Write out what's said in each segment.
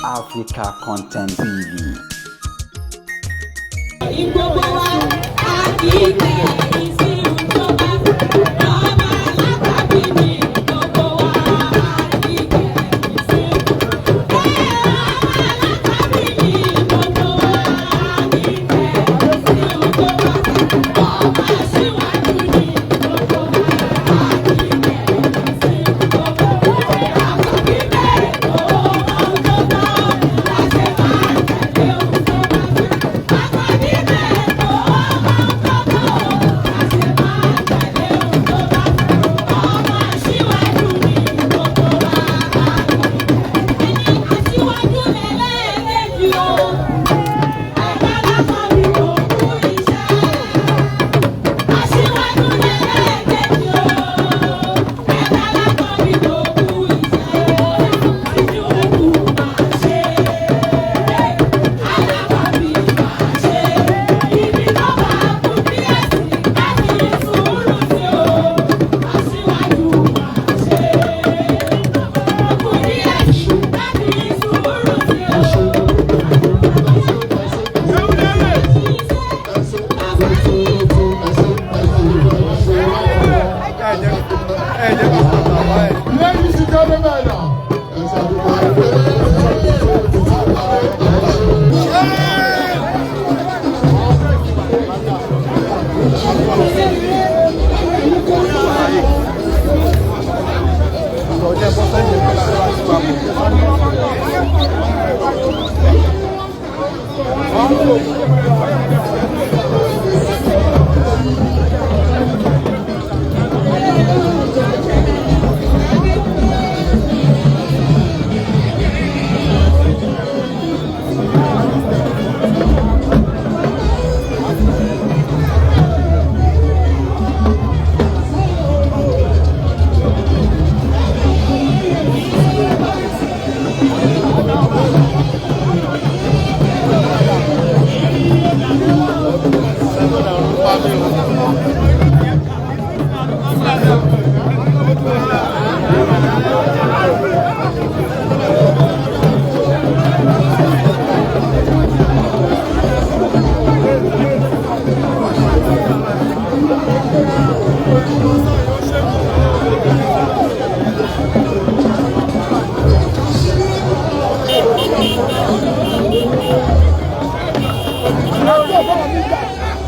Africa Content TV. Gbogbo wa a kì í kẹ̀yìn sí ohun tó bá fẹ́. Ọmọ alákàbí ni gbogbo wa a kì í kẹ̀yìn sí ohun. Bẹ́ẹ̀ ọmọ alákàbí ni gbogbo wa a kì í kẹ̀yìn sí ohun tó bá fẹ́. Ọmọ aṣíwájú ni gbogbo wa a kì í kẹ̀yìn sí ohun tó bá fẹ́. Àkọ́bí bẹ́ẹ̀ kó ohun tó tọ́ láṣẹ máa tẹ̀lé ohun tó bá fẹ́. Àkọ́bí bẹ́ẹ̀ kó ohun tó tọ́ láṣẹ máa tẹ̀lé ohun tó bá fẹ́. Ọmọ aṣíwájú ni gbogbo wa a kì í kẹ̀yìn. Ẹni aṣíwájú lẹ́lẹ́ẹ̀kejì o. Ẹ̀ka lákọ̀ọ́bí kò kú iṣẹ́. Aṣíwájú lẹ́lẹ́ẹ̀kejì o. Ẹ̀ka lákọ̀ọ́bí kò kú iṣẹ́. Tinubu máa ṣe. Alákọ̀ọ́bí máa ṣe. Ibi tó bá kú díẹ̀ sí, ká fi sùúrù sí o. Aṣíwájú máa ṣe. Kú díẹ̀ sí, ká fi sùúrù sí o. Ladies and gentlemen,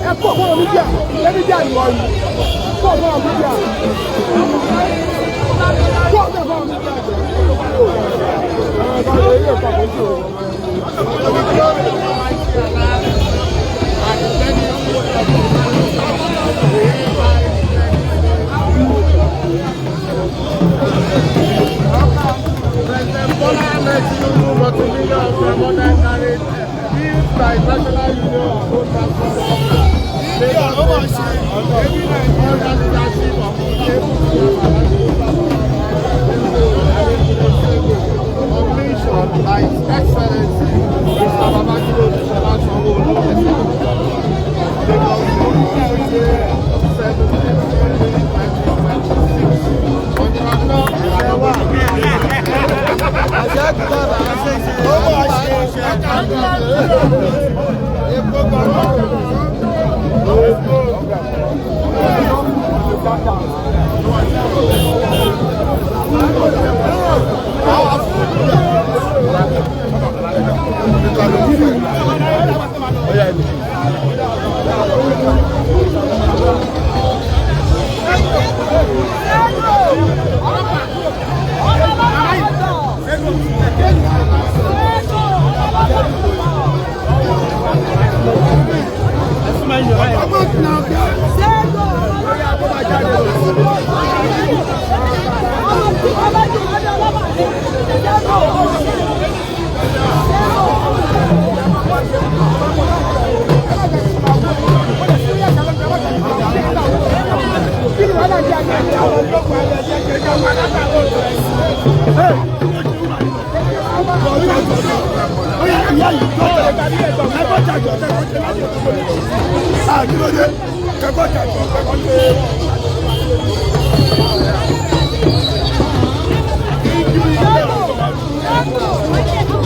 Ẹ kó fún media, ẹ media ìwọ yìí, kó fún media, kó fún media. President Bola Ahmed Tinubu, multimillion of modern carriage built by National Union of Road Transport Workers, Lagos State, under leadership of Commission by His Excellency Mr. Babajide Olusola Sanwo-Olu, Lagos State, 7 February 2026.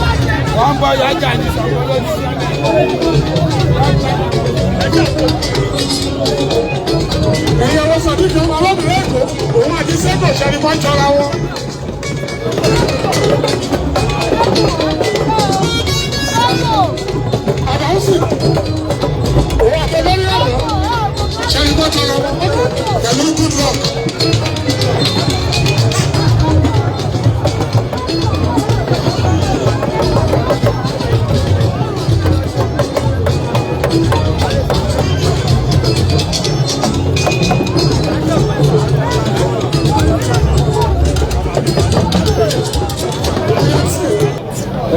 Thank you. Bọ́ yájà ní Ṣàngó lónìí. Ẹ̀yin ọwọ́ Sadiq ọmọ ọlọ́bìnrin Èkó, òun àti Sẹ́kọ̀ ṣẹ́ni kan jọra wọn. Àdáhùsì, òun àti olórí ọ̀dọ́ ṣẹ́ni kan jọra wọn pẹ̀lú good luck.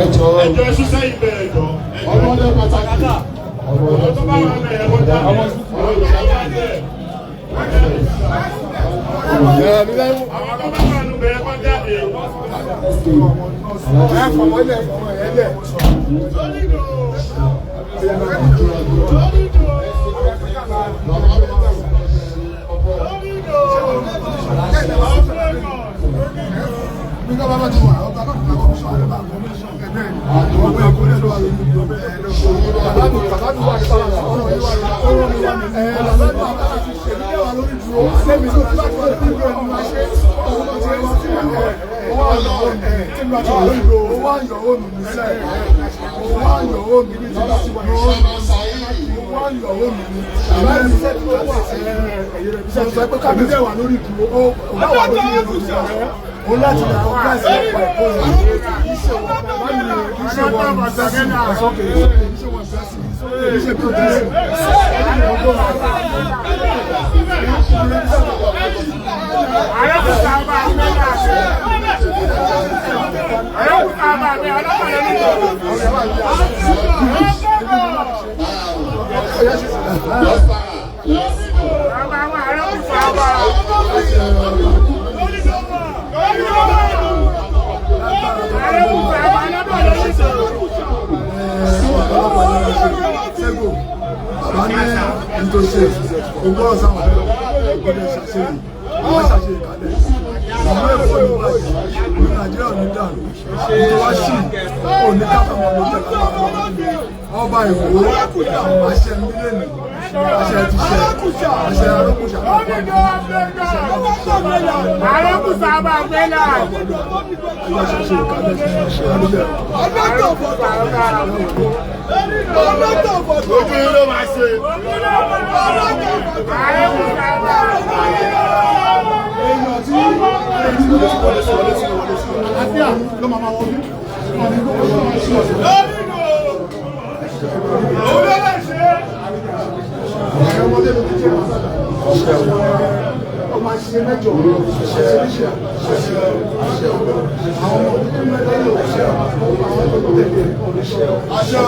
Ẹjọ́. Ẹjọ́ ṣiṣẹ́ ibẹ̀ ẹjọ́. Ọmọdé pàtàkì. Ọmọ tó bá wà bẹ̀rẹ̀ kó jáde. Àwọn tó bá wà bẹ̀rẹ̀. Àwọn tó bá wà nù bẹ̀rẹ̀ kó jáde. Ẹ fọwọ́ lẹ̀, fọwọ́ ẹ lẹ̀. Ó láti lè kọ́ kíláàsì ọ̀pọ̀ ẹ̀kọ́ yìí kì í ṣe wọ́n kì í ṣe wọ́n ìfẹsẹ̀ kì í ṣe wọ́n ìfẹsẹ̀ kì í ṣe pọ̀jùsì. Ṣẹ́gun, bàbá ní nítòsí ogún ọ̀sán àwọn ọ̀gbọ́dọ̀ ṣàṣeyìí, wọ́n ṣàṣeyìí kalẹ̀. Ìlú Èkó ní báyìí, ìlú Nàìjíríà ò ní dàrú, ìlú wa ṣì ò ní kábàámọ̀ ló jẹ́ lábàá. Ọba Ìwó, àṣẹ mílíọ̀nù, àṣẹ ti ṣe, àṣẹ arókùṣà ló pọ̀ ní àṣẹ Àrọ́kùsà bá gbé náà. ìwà ṣàṣeyìí kalẹ̀ ṣàṣeyìí Ojú yín ló máa ṣe. Àrọ́kùsà bá èèyàn tí àlàáfíà ló máa máa wọlé. Ọmọ àṣìṣe mẹ́jọ, àṣìṣe níṣẹ́, àṣìṣe àwọn ọmọ ọdún mẹ́ta yóò ṣe àwọn ọmọ tó tẹ̀lé àṣẹ.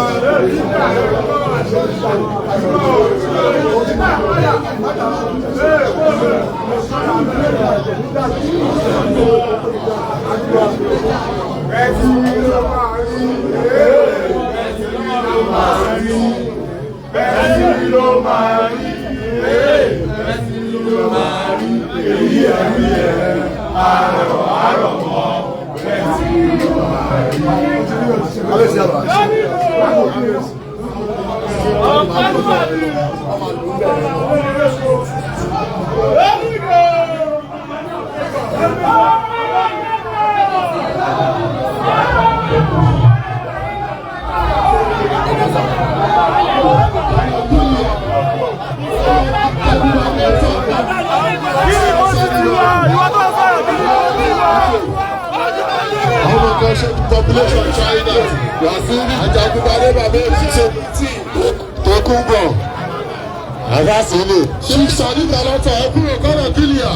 Àwọn kan ṣe population China, Wàsíù Ajagungbadé bàbá òṣìṣẹ́ tí Tókùnbọ̀. Àbá sílẹ̀. Chief Sadiq Alata ẹ kúrò kọ́nà kílíà.